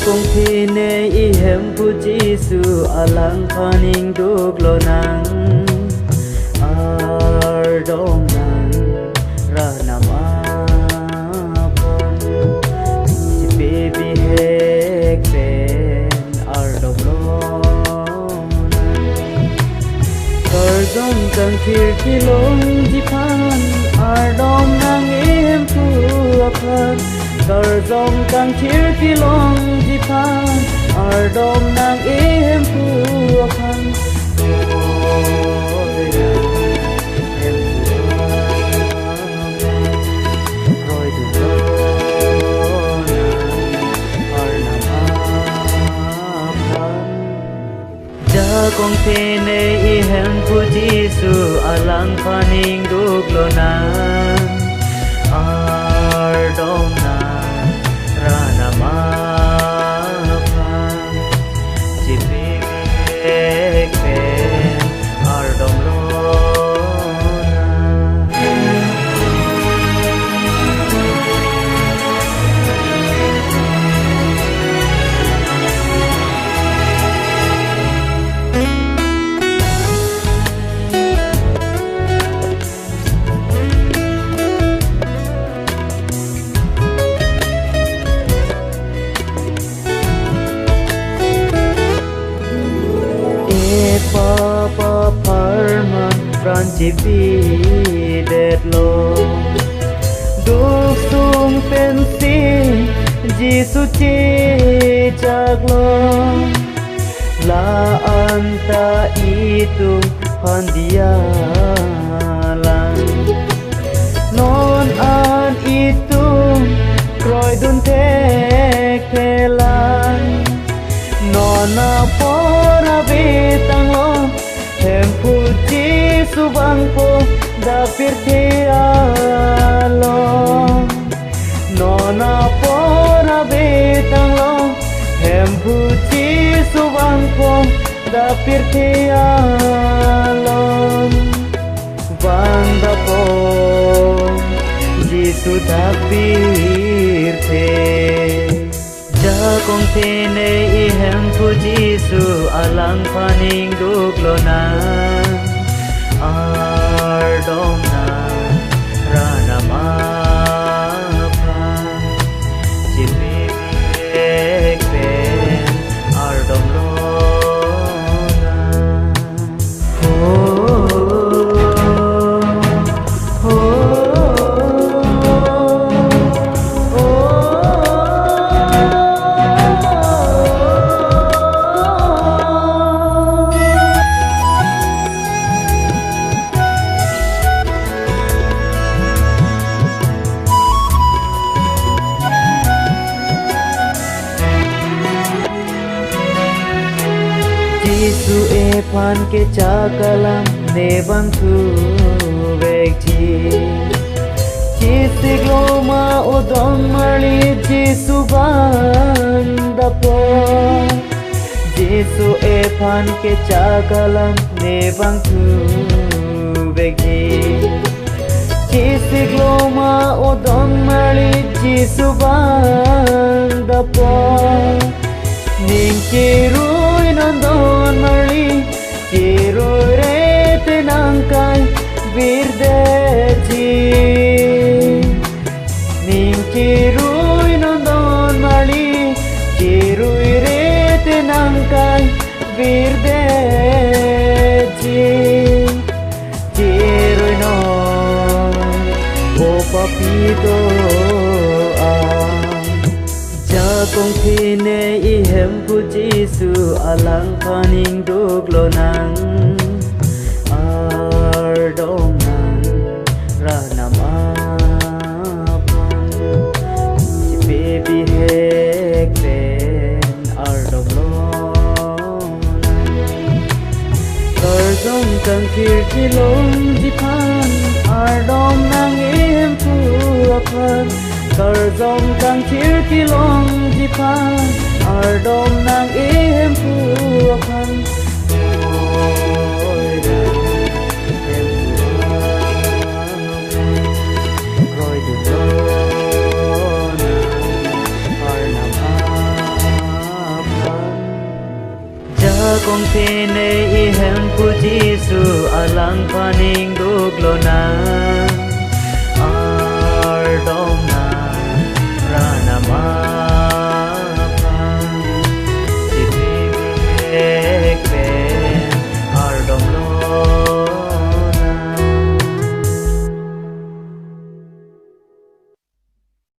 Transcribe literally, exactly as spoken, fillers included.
Kongthine i Hemphu Jisu alangphan ingduk lonang, ardomnang ranam aphan, chipe bihek pen ardomlo. Karjong kangthir kelongji aphan, ardomnang i Hemphu aphan. Karjong kangthir kelongji aphan, ardomnang i Hemphu aphan. Oi, Hemphu aphan, kroidunlonang arnam aphan. Jakong thene i Hemphu Jisu alangphan ingduk lonang, ardomnang ranam aphan, chipe bihek pen ardomlonang. E papa apharman pran chipidetlo, duk sung pensi Jisu chechaklo. La-an ta itum aphan diya lang, non an itum kroidun thekthelang. Non apor ave tanglo, Hemphu Jisu vangpo dak pirthe along. Non apor ave tanglo, Hemphu Jisu vangpo dak pirthe along. Vangdampo Jisu dak pirthe. Jakong thene i Hemphu Jisu alangphan ingduk lonang, ardomnang ranam aphan, chipe bihek pen ardomlonang. Jisu ephan kechak alam ne vangthu vekji. Chesik loma odon marli Jisu vangdampo. Jisu ephan kechak alam ne vangthu vekji. Chesik loma odon marli Jisu vangdampo. Ning cherui non don marli, cherui rete nangkai virdetji. Ning cherui non don marli, cherui rete nangkai virdetji. Cherui non, o papi do-an. Jakong thene i Hemphu Jisu alangphan ingduk lonang, ardomnang ranam aphan, chipe bihek pen ardomlonang. Karjong kangthir kelongji aphan, ardomnang i Hemphu aphan. Karjong kangthir kelongji aphan, ardomnang i Hemphu aphan. Oi, Hemphu aphan, kroidunlonang arnam aphan. Pine ihemphu Jisu alangphan ingduk lonang.